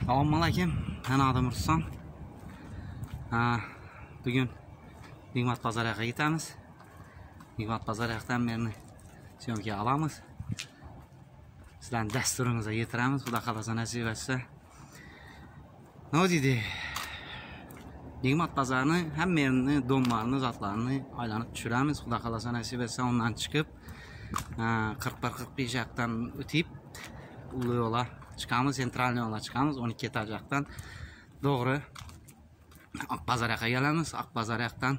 Assalomu alaykum. Men adım Ruslan. Bugün Nigmat Bazar yoqqa ketamiz. Nigmat Bazar yoqdan meni syomka olamiz. Sizlarning dasturingizga yetiramiz. Xudo xolasa nasib etsa. Nima deydi? Nigmat Bazarni hamma yerini, domlarini, zatlarini aylanib tushiramiz. Xudo xolasa nasib etsa, undan chiqib 41-45 yoqdan o'tib ulu yo'la chiqamiz, sentralniy yo'la chiqamiz, 12 etaj yoqdan to'g'ri Oqbozor yoqqa kelamiz. Oqbozor yoqdan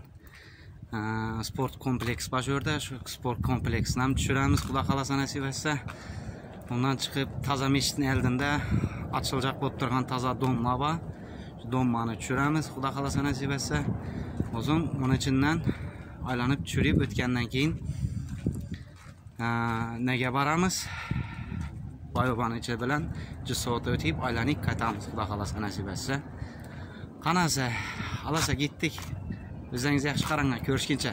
sport kompleks bor shu yerda, shu sport kompleksini ham tushiramiz, Xudo xolasa nasib etsa. Undan chiqib toza mechitning oldida ochilajak bo'lib turgan toza domla bor. Shu domlani tushiramiz, Xudo xolasa nasib etsa. O'zim uni ichidan aylanib tushirib o'tgandan keyin nega boramiz? Bayobani ichi bilan Jissovda o'tib aylanib qaytamiz, Xudo xolasa nasib etsa. Qanasa, alasa ketdik. O'zingiz yaxshi qaranglar, ko'rishguncha.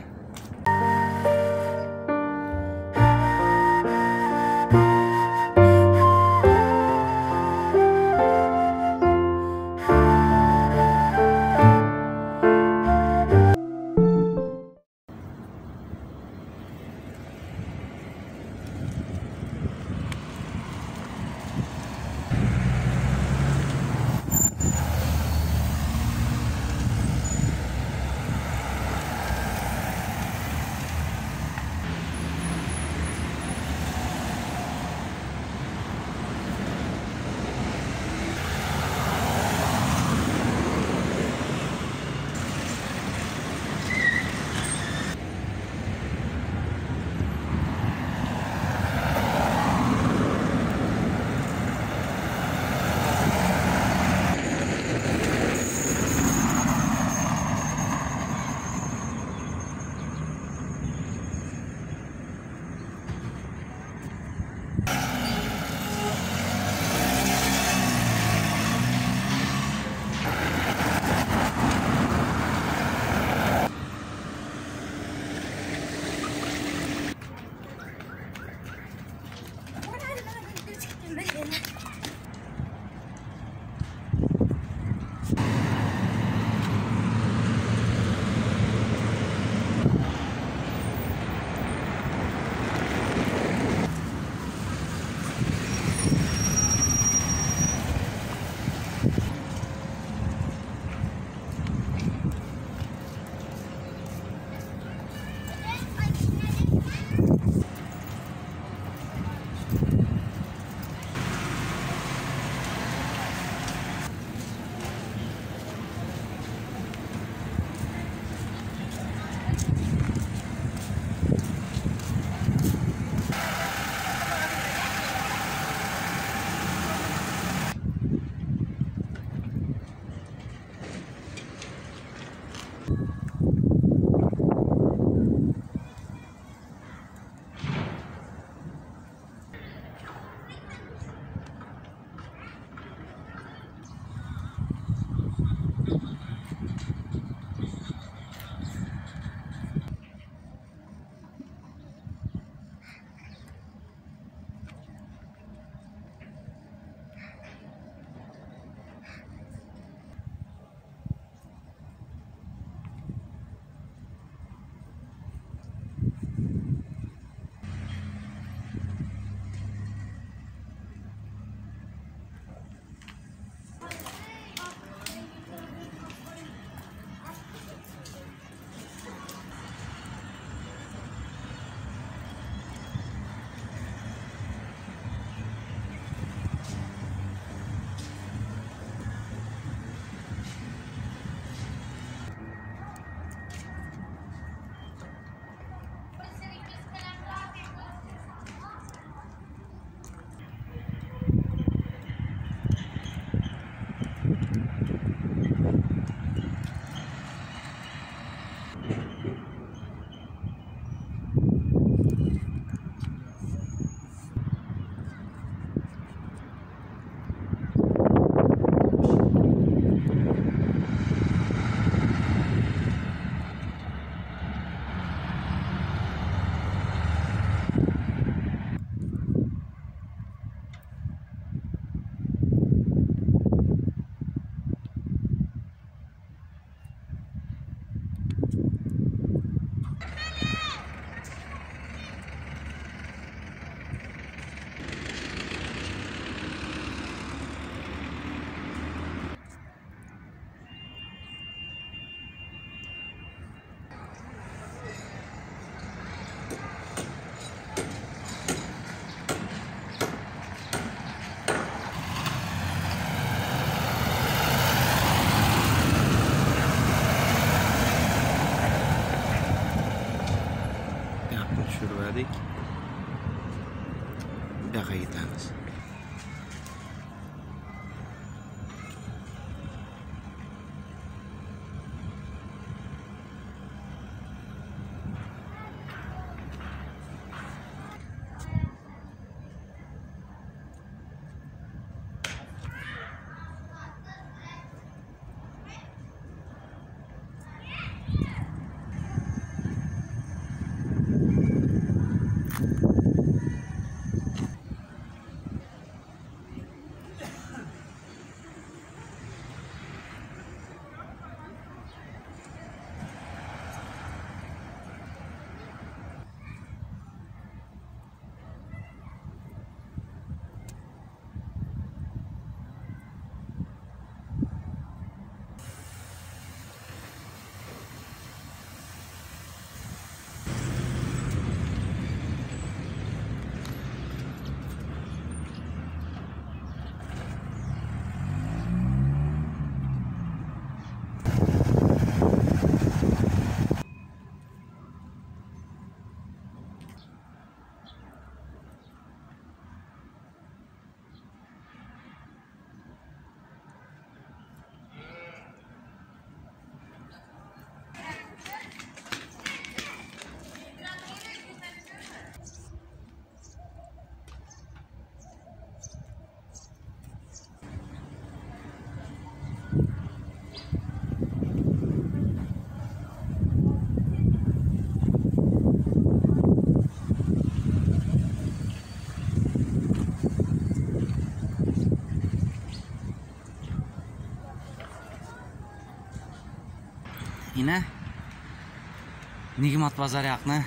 Ko'rdik. Bu yoqqa ketamiz. Yine Nigmat Bazar yoqni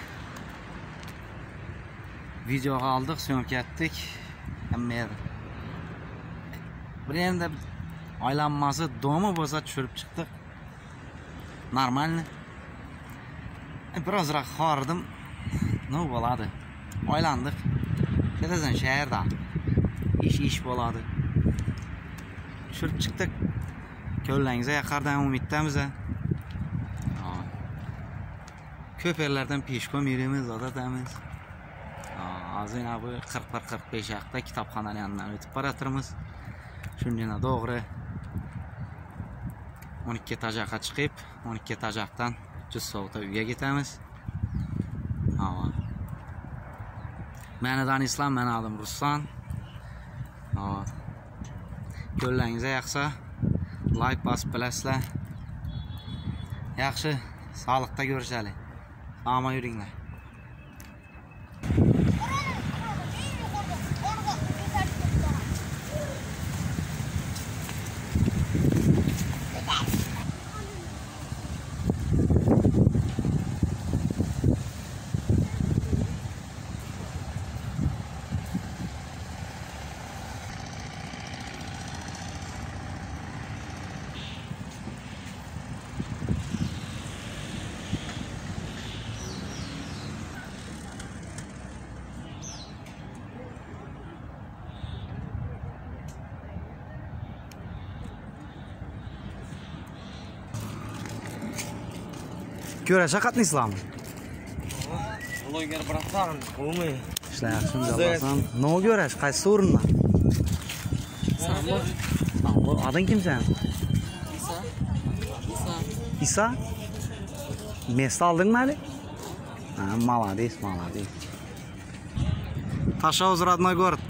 videoga oldik, syomka etdik. Hamma yer. Bir endi aylanmasi domi bo'lsa tushirib chiqdik. Normalni. Birozroq hordim. Nima bo'ladi? Aylandik. Ketasan shaharda. Ish bo'ladi. Tushirib chiqdik. Ko'llangizga yoqardan umiddamiz. Ko'p yerlardan peshkom yuramiz, odatamiz. Hozir bu 41-45 yoqda kitobxonaning yonidan o'tib boratirmiz. Shundan to'g'ri 12 etaj yoqqa chiqib, 12 etaj yoqdan Jussovda uyga ketamiz. Meni Danislam, meni adım Ruslan. Ko'llangizga yoqsa like bosib bilasizlar. Yaxshi, sog'liqda ko'rishaylik. Sog'man yuringlar. Ko'rasha qatnaysizlarmi? Bloger братан, умый. Ishlar yaxshimi, Jalolsan? Nima ko'rash? Qaysi o'rindan? Sambo. Sambo. Ading kim sen? Isa. Isa. Isa? Место aldingmi hali? Ha, молодец, молодец. Ташауз родной город.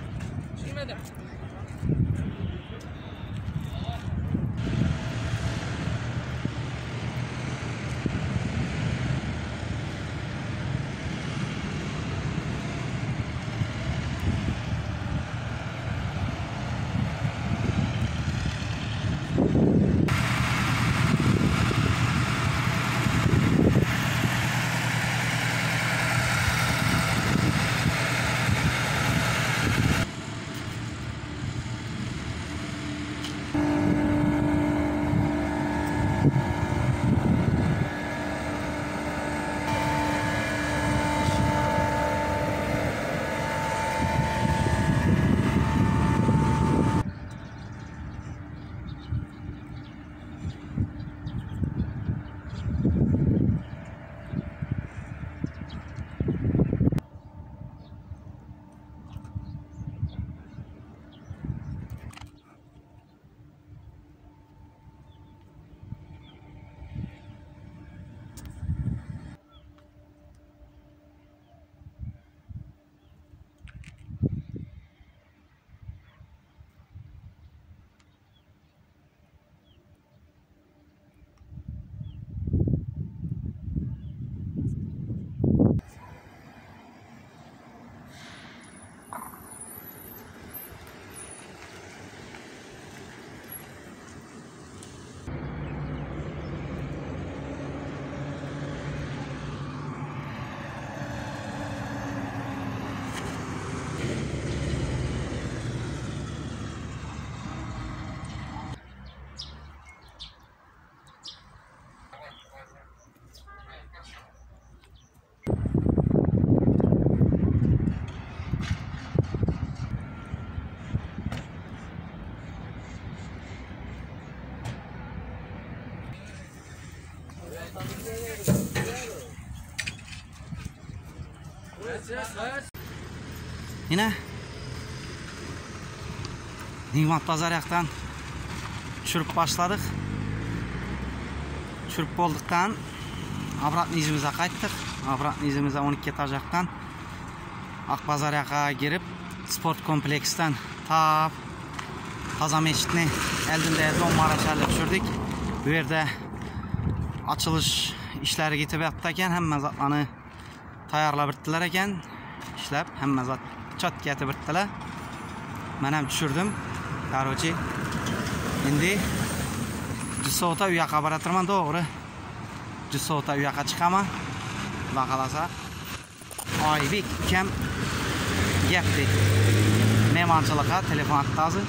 Yine Nigmat Bazar yoqdan tushirib boshladik. Tushirib bo'ldikdan обратно izimizga qaytdik. Обратно izimizga 12 etaj yoqdan Aqbozor yoqqa kirib sport kompleksdan tap Taza mechitni oldinda Maraş'a tushirdik. Bu yerda açılış ishlari ketib yotdi ekan, hamma zatlarni tayyorlab bitdilar ekan. Ishlab hamma zat chat ketib bitdilar. Men ham tushirdim. Короче, endi Jusovta u yoqqa boratirman, to'g'ri. Jusovta u yoqqa chiqaman. Xudo xolasa. Oybek ukam gapdi. Mehmonchilikqa telefon atdi hozir.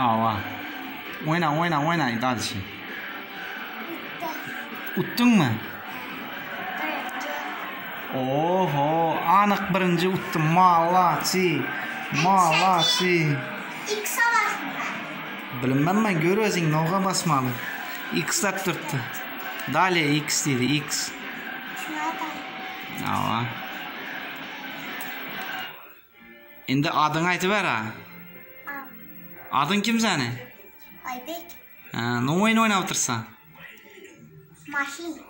Ava. O'yna, o'yna, o'yna, дальше. Utdingmi? Oho, aniq birinchi utdim. Молодцы. Молодцы. X'a basma. Bilmayman, ko'r o'zing, nog'a basmadi. X'lab turibdi. Далее X deydi, X. Ava. Endi adingni aytib ber ha. Adın kim seni? Aybek. Ne oyun oynab o'tirsan? Maşin.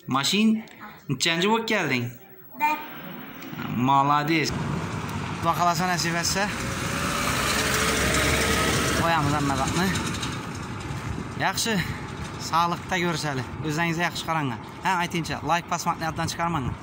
Maşin? Nechanchi bo'lib kelding? Bir. Молодец. Xudo xolasa nasib etsa qo'yamiz hamma zatni. Yaxshi, sog'liqda ko'rishaylik. O'zingizga yaxshi qaranglar. Ha, aytingchi, like bosmakni yoddan chiqarmanglar.